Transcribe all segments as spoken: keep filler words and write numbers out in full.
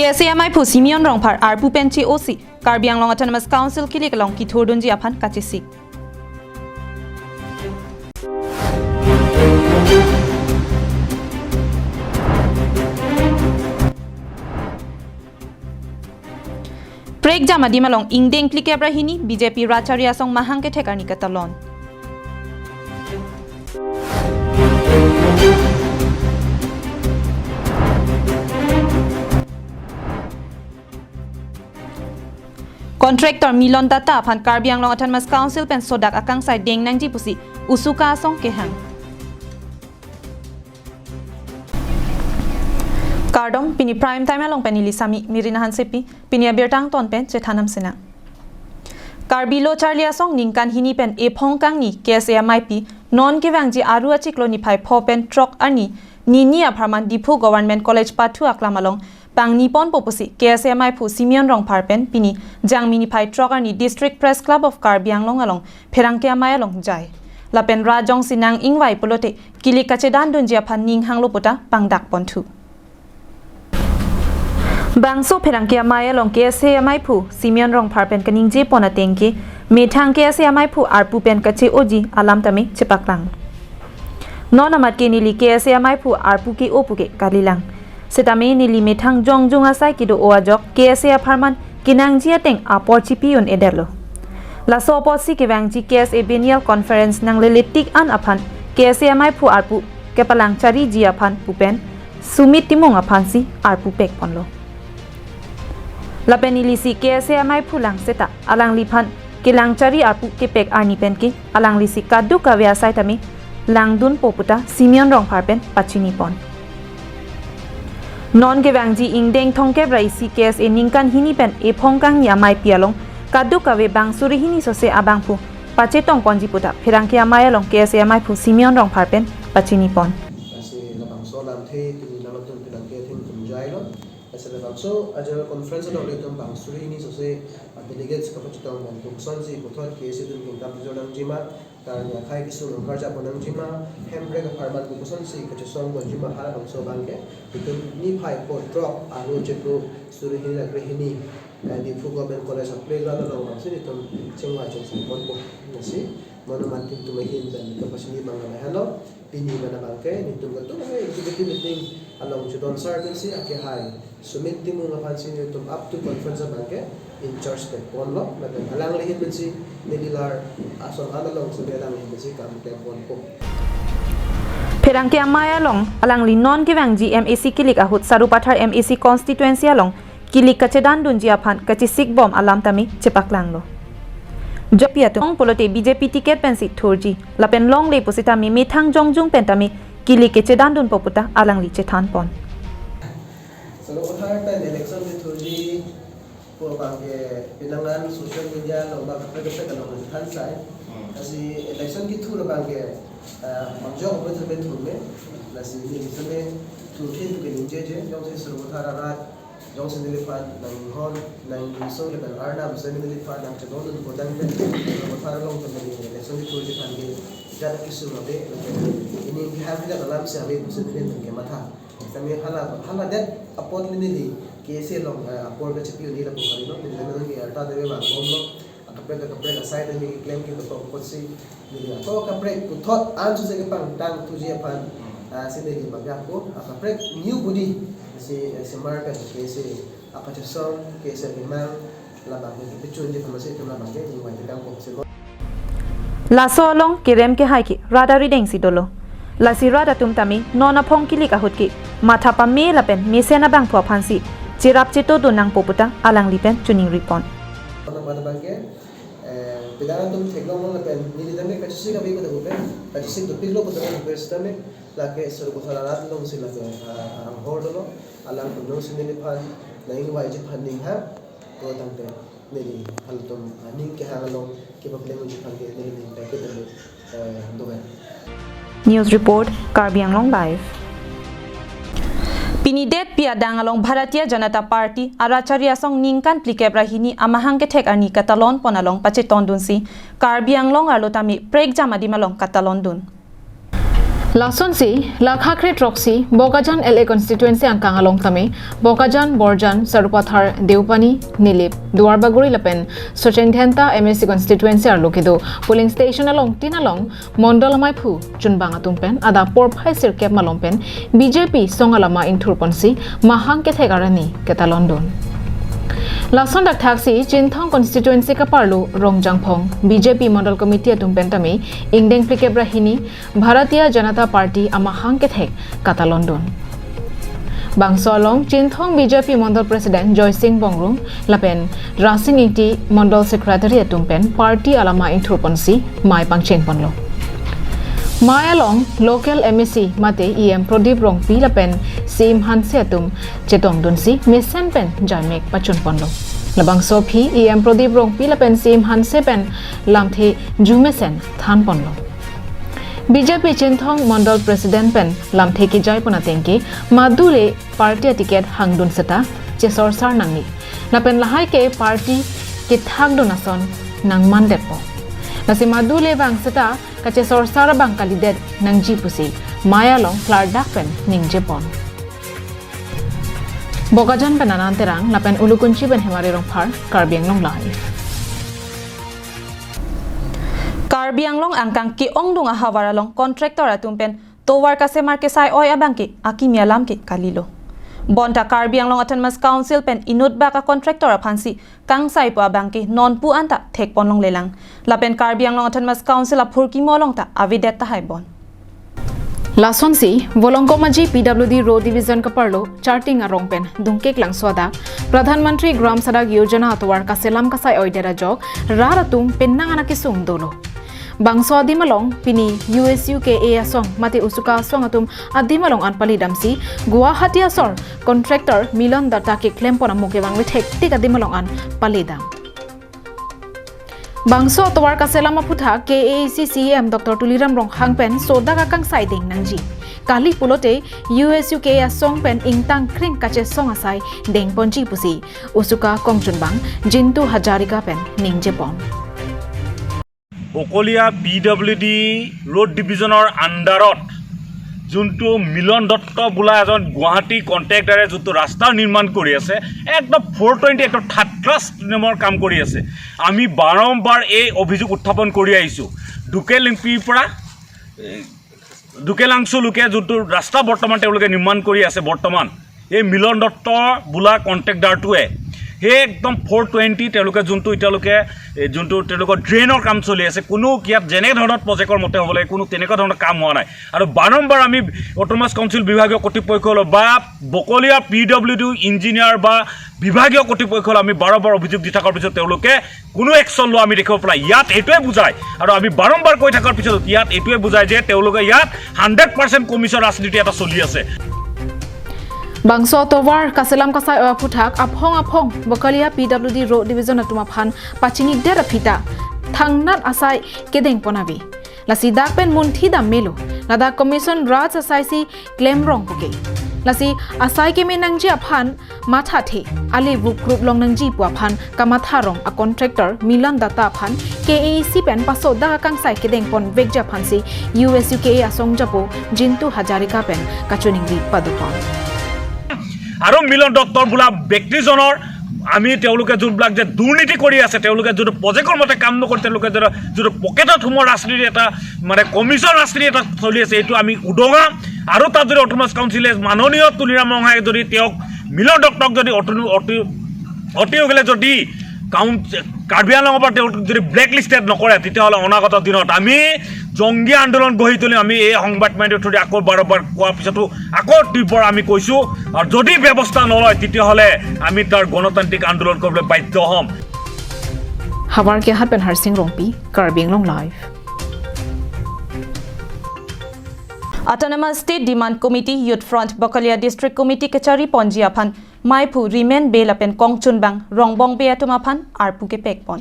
K S A amaiphu Simeon Rongphar arpu pen che-osi Karbi Anglong Autonomous Council kilik along kithurdunji aphan kachesik. Prekjam adim along ingdeng phlikep ra hini B J P rat chari asong mahang kethek arni katalon. Contractor Milon Datta aphan Karbi Anglong Autonomous Council pen sodak akangsai deng nangji pusi USUCA asong kehang. Kardom, pini Prime Time along pen neli Sami Mirina Hansepi, pini abirta angton pen chethan nang sinang. Karbi Lo Charli Asong ningkan hini pen ephong kangni K S A amaipi non kevangji Aru achiklo niphai pho pen throk arni nini apharman Diphu Government College pathu aklam along pangni ponpo pusi K S A amaiphu Simeon Rongphar pen pini Jangmi niphai throk arni District Press Club of Karbi Anglong along pherangke amei along jai. Lapen rat jongsi nang ingvai pulote kilik kachedandunji aphan ning hanglo puta pangdak ponthu. Bangso pherangke amei along K S A amaiphu Simeon Rongphar pen kaningje pon ateng ke methang K S A amaiphu arpu pen kache-oji alam tame chepaklang. Non amat ke neli K S A amaiphu arpu ke-o puke kalilang. Setame neli methang jongjung asai kedo-o ajok K S A apharman kenangji ateng apor chipi un-edetlo. Laso apotsi kevangji K S A Biennial Conference nanglele tik an aphan K S A amaiphu arpu kepalang chariji aphan pu pen Sumit Timung aphansi arpu pek ponlo. Lapen neli si K S A amaiphu lang seta alangliphan kelang chari arpu kepek arni pen ke alangli si kadokave asai tame langdunpo puta Simeon Rongphar pen pachini pon. Non kevangji ingdeng thomkep ra isi K S A ningkan hini pen ephong kangni amaipi along kadokave bang suri hini sose abangphu pachetong ponji puta pherangke amei along K S A amaiphu Simeon Rongphar pen pachini pon. Lasi labangso alamthe pini nangtum pherangke atum tum jailo. Lasi labangso a-general conference along ilitum bang suri hini sose a-delegates kapachetong pon, kosonsi puthot K S A atum kingkam kejor nangji ma, karni akhei kesung nangkarjap pon nangji ma, hemprek apharman kosonsi kachesong ponji ma, halabangso abangke ilitum niphai pho throk Aru achiklo suri hini ra krehini, eh, Diphu Government College a-playground along bangsi ilitum chingvai chingsai ponpo. Lasi monument team atum ahin pen kapachini abang lahelo. Pini pen abangke nelitum kadokave executive meeting along chedon sar pensi akehai Sumit Timung aphansi nelitum up to conference abangke in charge pek ponlo, lapen alangli ahin pensi neli lar ason an along si alangli ahin pensi kam klem ponpo. Pherangke amei along alangli non kevangji M A C kilik ahut Sarupathar M A C constituency along kilik kachedandunji aphan kachesik bom alam tame chepaklanglo. Jopi atum pulote B J P ticket pensi thurji lapen longle pusitame methang jongjung pen tame kilik kachedandunpo puta alangli chethan pon. Sarupathar pen election kethurji pu abangke penang an social media along bang kaprek kaprek along than sai. Hmm. Lasi election kethur abangke, ah, mangjok abang thurme thurme. Lasi neli seme thurthe pu keningjeje, jongsi Sarupathar arat jongsi neliphan nanghon, nangso lapen arnam seme neliphan nangchedondun potangte, Sarupathar along pen neli election kethurji aphan ke jat kesung ave, lapen ining kehang kejat alam si ave pusi neli nangkematha. Sitame hala, haladet apot neli K S A along, eh, apor kachipi un-e lapu kalilo, neli nangke arta deve vangbomlo. Akaprek akaprek asai neli keklem ke betok apotsi neli ako akaprek puthot an suse kepangtang thuji aphan, ah, si neli bangke ako akaprek new body si, eh, semar pen K S A akachesong, K S A kemang, labangke kepechunji aphan si itum labangke ningvai tekangpo si. Laso along kerem kehai ke rat arideng si dolo. Lasi rat atum tame non aphong kilik ahut ke matha pame lapen mesen abangphu aphansi cherap chetodun nangpo puta alangli pen choningri pon. Pada bangke, eh, pidana atum theklonglo lapen neli tame kachesik ave pu ta pen, kachesik dopiklo pu ta pen sitame lake Sarupathar arat along si lake, ah, anghor dolo, alangtum along si neliphan nangingvaiji aphan ning hang, ko tangte neli halatum, ah, ning kehang along kepaplengji aphan ke neli ning pek ke tame, eh, dover. News report, Karbi Anglong Live. Pini detpi adang along Bharatiya Janata Party arat chari asong ningkan phlikep ra hini amahang kethek arni katalon pon along pachetondunsi Karbi Anglong arlo tame prekjam adim along katalondun. Lasonsi, lakha kre throksi, Bokajan L A constituency angkang along tame, Bokajan, Borjan, Sarupathar, Deopani, Nilip, Duarbagori lapen Sochen Dhenta M A C constituency arlo kedo polling station along tin along, Mondol amaiphu chunbang atum pen adap porphai sirkep malom pen B J P song alama ingthurponsi mahang kethek arani ketalondun. Lason dakthaksi Chinthong constituency kaparlo Rongjangphong B J P Mondol Committee atum pen tame ingdeng phlikep ra hini Bharatiya Janata Party amahang kethek katalondun. Bangso along Chinthong B J P Mondol President Joysing Bongrung lapen Rasing Ingti Mondol Secretary atum pen party alama ingthurponsi mei pangchengponlo. Mei along local M A C mate E M Pradip Rongpi lapen C E M Hanse atum chetongdunsi mesen pen jaimek pachunponlo. Labangso aphi E M Pradip Rongpi lapen C E M Hanse pen lamthe jumesen thanponlo. B J P Chinthong Mondol President pen lamthe kejaipon atengke madule party aticket hangdun seta chesorsar nangne. Lapen lahai ke party kethakdun ason nangmandetpo. Lasi madule vang seta kachesorsar abang kalidet nangji pusi mei along klardak pen ningjepon. Bokajan pen Anand Terang lapen Ulukunchi pen Hemari Rongphar, Karbi Anglong Live. Karbi Anglong angkang ke-ongdung ahavar along contractor atum pen tovar kasemar kesai-oi abang ke akimi alam ke kalilo. Bonta Karbi Anglong Autonomous Council pen inutbak a-contractor aphansi kangsai pu abang ke nonpu anta thekpon longlelang. Lapen Karbi Anglong Autonomous Council aphurkimo along ta avedet tahai bon. Lasonsi, Volongkom Aji P W D Road Division kaparlo Charting arong pen Dungkeklangso adak Pradhan Mantri Gram Sadak Yojana atovar kaselam kasai-oidet ajok rat atum penang anak kesung dolo. Bangso adim along pini U S U K A asong mate USUKA asong atum adim along an palidamsi Guwahati asor contractor Milan Datta keklempon amu kevang vethek tik adim along an palidam. Bangso atovar kaselam aphuthak K A A C C E M Doctor Tuliram Ronghang pen sodak akangsai deng nangji. Kali pulote U S U K A asong pen ingtang kring kachesong asai dengponji pusi USUKA kongchunbang Jintu Hazarika pen ningjepon. Bokolia P W D road ডিভিজনৰ আণ্ডাৰত যোনটো মিলন দত্ত বোলা এজন গুৱাহাটী কণ্ট্ৰেক্টাৰে যোনটো ৰাস্তা নিৰ্মাণ কৰি আছে, একদম ফ'ৰ টুৱেণ্টি, একদম থাৰ্ড ক্লাছ নেমৰ কাম কৰি আছে। আমি বাৰম্বাৰ এই অভিযোগ উত্থাপন কৰি আহিছোঁ। ডুকেলিংপিৰ পৰা, এ, ডুকেলাংচুলৈকে যোনটো ৰাস্তা বৰ্তমান তেওঁলোকে নিৰ্মাণ কৰি আছে, বৰ্তমান এই মিলন দত্ত বোলা কণ্ট্ৰেক্টাৰটোৱে সেই একদম ফ'ৰ টুৱেণ্টি তেওঁলোকে যোনটো এতিয়ালৈকে, এই যোনটো তেওঁলোকৰ ড্ৰেইনৰ কাম চলি আছে, কোনো ইয়াত যেনে ধৰণৰ প্ৰজেক্টৰ মতে হ'ব লাগে, কোনো তেনেকুৱা ধৰণৰ কাম হোৱা নাই। আৰু বাৰম্বাৰ আমি অট'নমাছ কাউন্সিল বিভাগীয় কৰ্তৃপক্ষলৈ বা বকলীয়া পি ডব্লিউ ডি ইঞ্জিনিয়াৰ বা বিভাগীয় কৰ্তৃপক্ষলৈ আমি বাৰম্বাৰ অভিযোগ দি থকাৰ পিছত তেওঁলোকে কোনো একশ্যন লোৱা আমি দেখিব পৰা নাই। ইয়াত এইটোৱে বুজায়, আৰু আমি বাৰম্বাৰ কৈ থকাৰ পিছত ইয়াত এইটোৱে বুজায় যে তেওঁলোকে ইয়াত হাণ্ড্ৰেড পাৰ্চেণ্ট কমিশ্যন ৰাজনীতি এটা চলি আছে। Bangso atovar kaselam kasai-oi aphuthak aphong aphong Bokalia P W D Road Division atum aphan pachinidet aphi ta thangnat asai kedengpon ave. Lasi dak pen munthi dam melo. Ladak Commission Raj asaisi klemrong puke. Lasi asai keme nangji aphan mathathe, ale vukrup long nangji pu aphan kamatharong a-contractor Milan Datta aphan K A A C pen pasodak akangsai kedengpon vekji aphansi U S U K A asong japo Jintu Hazarika pen kachiningri padopon. আৰু মিলন দত্তৰ বোলা ব্যক্তিজনৰ আমি তেওঁলোকে যোনবিলাক যে দুৰ্নীতি কৰি আছে, তেওঁলোকে যোনটো প্ৰজেক্টৰ মতে কাম নকৰে, তেওঁলোকে যোনটো, যোনটো পকেটত সোমোৱা ৰাজনীতি এটা, মানে কমিশ্যন ৰাজনীতি এটা চলি আছে, এইটো আমি উদঙাম। আৰু তাত যদি অট'নমাছ কাউন্সিলে মাননীয় তুলিৰাম ৰংহাঙে যদি তেওঁক মিলন দত্তক যদি অটো-, অতি, অতি সোনকালে যদি কাউন-, কাৰ্বি আংলঙৰ পৰা তেওঁক যদি ব্লেক লিষ্টেড নকৰে, তেতিয়াহ'লে অনাগত দিনত আমি জংগী আন্দোলন গঢ়ি তুলিম। আমি এই সংবাদ মাধ্যমৰ থ্ৰুদি আকৌ বাৰম্বাৰ কোৱাৰ পিছতো আকৌ তীব্ৰ আমি কৈছোঁ, আৰু যদি ব্যৱস্থা নলয়, তেতিয়াহ'লে আমি তাৰ গণতান্ত্ৰিক আন্দোলন কৰিবলৈ বাধ্য হ'ম। Havar Kehat pen Harsing Rongpi, Karbi Anglong Live. Autonomous State Demand Committee, Youth Front, Bokolia District Committee kachari ponji aphan maiphu Rimen Bey lapen kongchunbang Rongbong Bey atum aphan arpu kepekpon.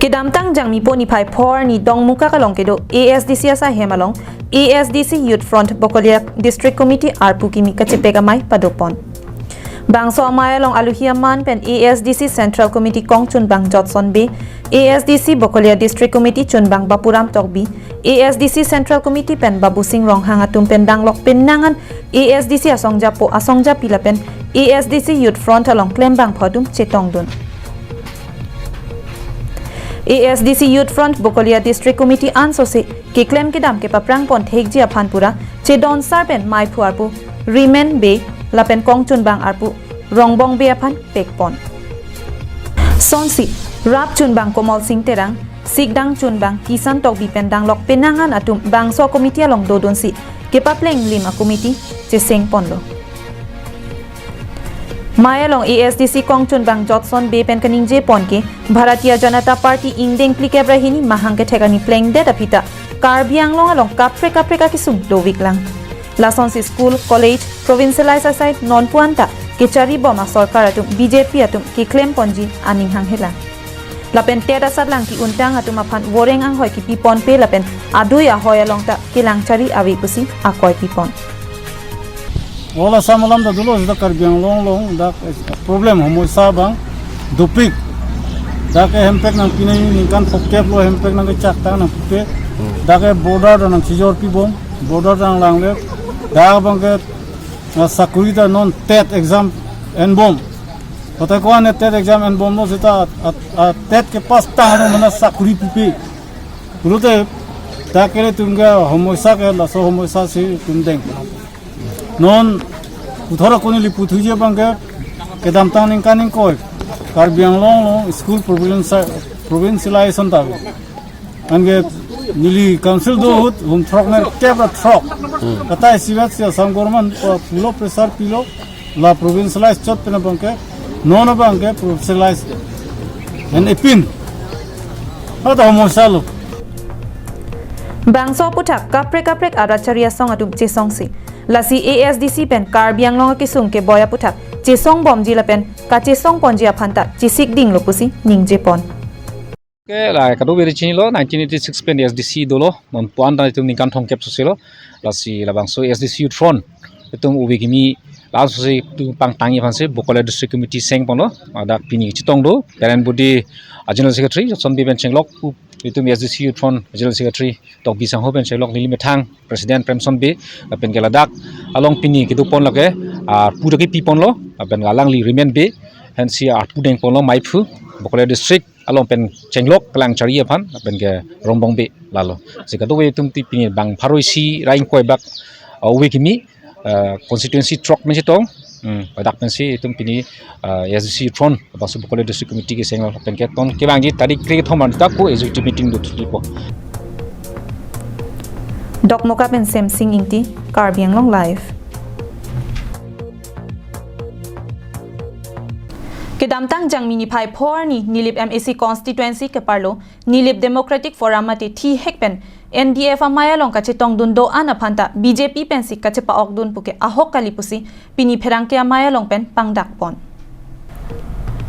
Kedamtang Jangmipo niphai phor ni Dongmukak along kedo A S D C asai hem along A S D C Youth Front Bokolia District Committee arpu kimi kachepek amei padopon. Bangso amei along aluhi aman pen A S D C Central Committee kongchunbang Jotson Bey, A S D C Bokolia District Committee chunbang Bapuram Tokbi, A S D C Central Committee pen Babusing Ronghang atum pen danglok penang an A S D C asongjapo asongjapi lapen A S D C Youth Front along klembangphu atum chetongdun. A S D C Youth Front Bokolia District Committee ansose keklem kedam kepaprang pon thekji aphan pura chedonsar pen maiphu arpu Rimen Bey lapen kongchunbang arpu Rongbong Bey aphan pekpon. Sonsi, rap chunbang Komol Sing Terang, sikdang chunbang Kisan Tokbi pen danglok penang an atum bangso committee along dodunsi kepapleng lim a committee chesengponlo. Mei along A S D C kongchunbang Jotson Bey pen kaningjepon ke Bharatiya Janata Party ingdeng phlikep ra hini mahang kethek arni plengdet aphi ta Karbi Anglong along kaprek kaprek akesung dovik lang. Lasonsi school, college, provincialized asai nonpu anta kecharibom asorkar atum B J P atum keklem ponji aning hanghelang. Lapen TET asatlang ki-untang atum aphan voreng anghoi kipi ponpe lapen adui ahoi along ta kelang chari ave pusi akoi pipon. All Assam alam ta dolo, seta Karbi Anglong along dak problem homosya abang dopik. Dak ke hemprek nangpi nangji, ningkan phokep lo hemprek nangkechak tang nangpipe. Dak ke border ta nangchijorpibom, border ta nanglangle. Dak abang ke, ah, sakuri ta non TET exam enbom. Kote ko-an TET exam enbomlo seta, ah, ah, TET kepass tang lo mana sakuri pipe. Pulote dak ke ilitum ke homosya ke laso homosya si itum deng. Non puthot ako neli puthuji abang ke kedamtang ningkan ingkoi Karbi Anglong along school provincial, provincialization ta. Anke neli council do ahut hum throknerkep ra throk. Katai isivet si Assam government, uh, pulo pressure pilo, la provincialize chot pen abang ke, non abang ke provincialize en epin. Ata homosya lo. Bangso aputhak kaprek kaprek arat chari asong atum chesongsi. Lasi A S D C pen Karbi Anglong akesung keboi aputhak chesongbomji lapen kachesongponji aphan ta chesikdinglo pusi ningjepon. Ke la kadokave chinilo, nineteen eighty-six pen A S D C dolo, nonpu anta itum ningkan thomkep soselo. Lasi labangso A S D C Youth Front itum ove kimi la-an sose itum pangtangji aphansi Bokolia District Committee sengponlo. Ladak pini chetong do, parent body, ah, General Secretary Jotson Bey pen chenglok, itum A S D C Youth Front General Secretary Tokbi Sangho pen chenglok, neli methang President Premson Bey, lapen ke ladak along pini kedopon lake, ah, pura kipiponlo, lapen alangli Rimen Bey, hensi arpu dengponlo maiphu, Bokolia District along pen chenglok kelang chari aphan, lapen ke Rongbong Bey lalo. Si kadokave itum ti pini bang pharo isi ra ingkoi bak, ah, ove kimi, ah, constituency throk pen chetong, hmm, ladak pensi itum pini, ah, A S D C Youth Front, labangso Bokolia District Committee kesenglo lapen ke ton kevangji tarik kre kethom arni ta ko executive meeting do thulipo. Dokmoka pen Semsing Ingti, Karbi Anglong Live. Kedamtang Jangmi niphai pho arni Nilip M A C constituency keparlo Nilip Democratic Forum mate thihek pen N D F amei along kachetongdun do-an aphan ta B J P pensi kachepa-okdun puke ahok kali pusi pini pherangke amei along pen pangdakpon.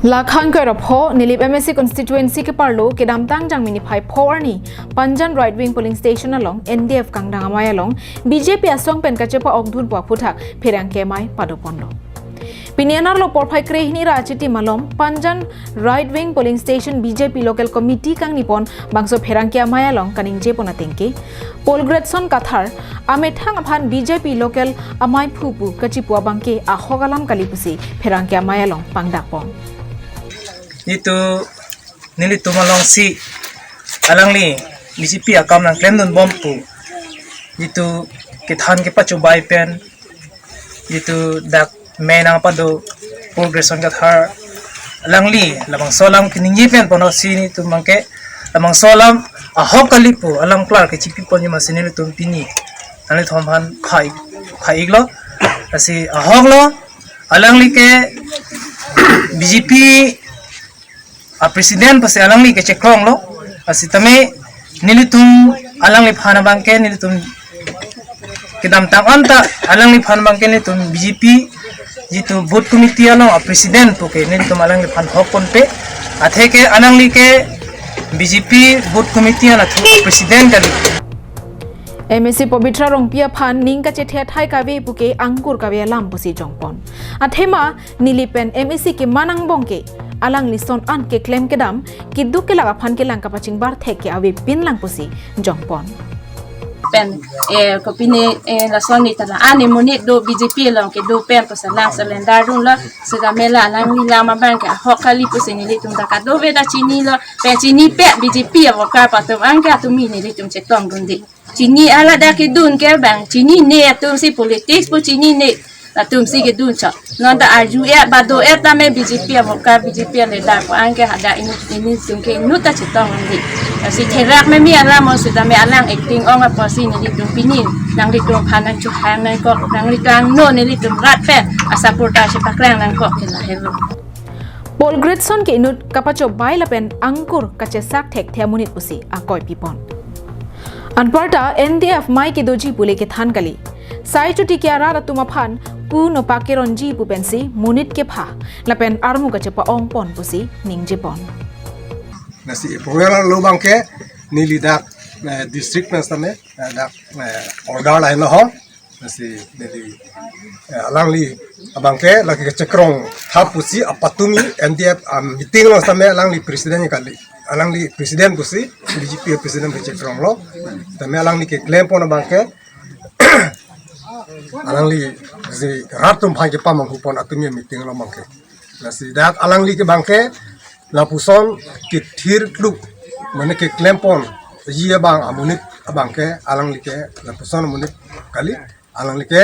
Lakhang kerapho Nilip M A C constituency keparlo kedamtang Jangmi niphai pho arni Panjan right wing polling station along N D F kangdang amei along B J P asong pen kachepa-okdun pu aputhak pherangke amei padoponlo. Pini anerlo porphai kre hini ra achiti malom Panjan right wing polling station B J P local committee kangnipon bangso pherangke amei along kaningjepon atengke, Paul Gretson Kathar amethang aphan B J P local amei phu pu kachipu abangke ahok alam kali pusi pherangke amei along pangdakpon. Itum nelitum alongsi alangli B J P akam nangklemdunbom pu itum kethan kepachobai pen itum dak mei nangpado Paul Gretson Kathar alangli labangso alam keningje pen ponosi nelitum abangke labangso alam ahok kali pu alam klar kechipiponji masi nelitum pini nanglitumphan khai khai iklo. Lasi ahoklo, alangli ke B J P a president pusi alangli kechekronglo. Lasi tame nelitum alangliphan abangke nelitum kedamtang anta alangliphan abangke nelitum B J P itum booth committee along a president puke nelitum alangliphan hokponpe. Atheke alangli ke B J P booth committee anatthu a president kali. M A C Pabitra Rongpi aphan ning kachethe athai kave puke angkur kave alam pusi jongpon. Athema Nilip pen M A C keman angbong ke alangli son an keklem kedam keduk kelak aphan kelang kapachingbar thek ke avepin lang pusi jongpon. Pen, eh, kopine, eh, lason ni tala, ani monit do B J P along kedo pen pusi alang surrender dunlo, seta mela alangli alam abang ke ahok kali pusi nelitum ta kadokave ta chinilo, pen chinipe B J P a-worker atum anke atum nelitum chetong dunde. Chini ala dak kedun ke bang, chinine atum si politics pu chinine atum si kedun chot. Non ta arju e bado e tame B J P a-worker B J P a-leader pu anke hadak ini, ilitum ke inut ta chetong nangji. Si therak meme alam mo seta me alang acting ong apotsi nelitum pini nanglitum aphan nangchuhang nangkok, nanglitum angno nelitum rat pen a-supporter si paklang nangkok ke lahelo. Paul Gritson ke inut kapachobei lapen angkur kachesak thekthe amonit pusi akoi pipon. Anparta N D F amei kedoji pule kethan kali. Sai chotiki arat atum aphan pu nopak keronji pu pensi monit kepha lapen armu kachepa-ongpon pusi ningjepon. Lasi ipuwer lo abang ke neli dak, eh, district pen same, eh, dak, eh, order lain lo ho. Lasi neli, eh, alangli abang ke lake kechekrong thap pusi apatumi N D F a-meeting along same alangli president kali. Alangli president pusi B J P president kechekronglo. Tame alangli keklempon abang ke alangli si rat atum aphan kepamanghu pon atumi meeting along abang ke. Lasi dak alangli ke abang ke lapuson kethir kluk mane keklempon ji abang amonit abang ke alangli ke lapuson amonit kali, alangli ke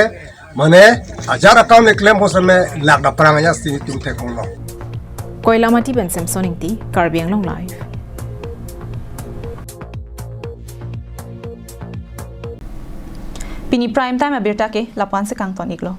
mane ajar akam keklempon same lak daprang aja si tum thekong lo. Koilamati pen Samson Ingti, Karbi Anglong Live. Pini prime time abirta ke lapu-an si kangton iklo.